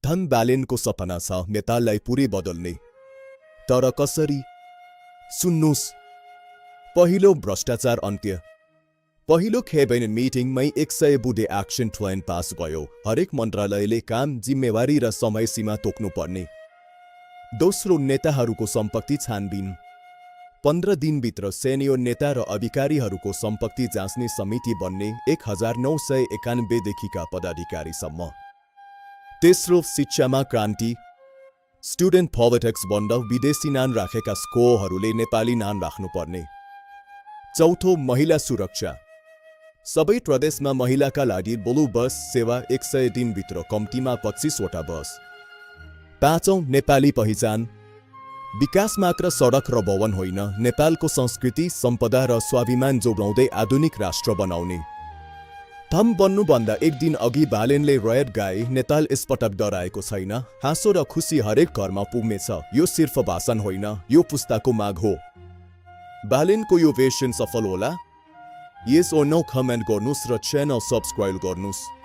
धन बालेनको सपना छ नेपाललाई पुरै बदल्ने। तर कसरी? सुन्नुस्, पहिलो भ्रष्टाचार अन्त्य। पहिलो क्याबिनेट मिटिङमै 100 बुढे एक्सन प्लान पास भयो। हरेक मन्त्रालयले काम, जिम्मेवारी र समय सीमा तोक्नुपर्ने। दोस्रो, नेताहरूको सम्पत्ति छानबिन। 15 दिनभित्र सेनियर नेता र अधिकारीहरूको सम्पत्ति जाँच्ने समिति बन्ने, 1991 देखिका पदाधिकारीसम्म। तेस्रो, शिक्षामा क्रान्ति। स्टुडेन्ट पोलिटिक्स बन्द, विदेशी नाम राखेका स्कुलहरूले नेपाली नाम राख्नुपर्ने। चौथो, महिला सुरक्षा। सबै प्रदेशमा महिलाका लागि ब्लू बस सेवा, 100 दिनभित्र कम्तीमा 25 वटा बस। पाँचौं, नेपाली पहिचान। विकास मात्र सडक र भवन होइन, नेपालको संस्कृति, सम्पदा र स्वाभिमान जोगाउँदै आधुनिक राष्ट्र बनाउने। थम बन्नुभन्दा एक दिन अघि बालेनले रयत गाए, नेपाल यसपटक डराएको छैन, हाँसो र खुसी हरेक घरमा पुग्नेछ। यो सिर्फ भाषण होइन, यो पुस्ताको माग हो। बालेनको यो भेर्सन सफल होला? यस ओर नो कमेन्ट गर्नुस् र च्यानल सब्स्क्राइब गर्नुस्।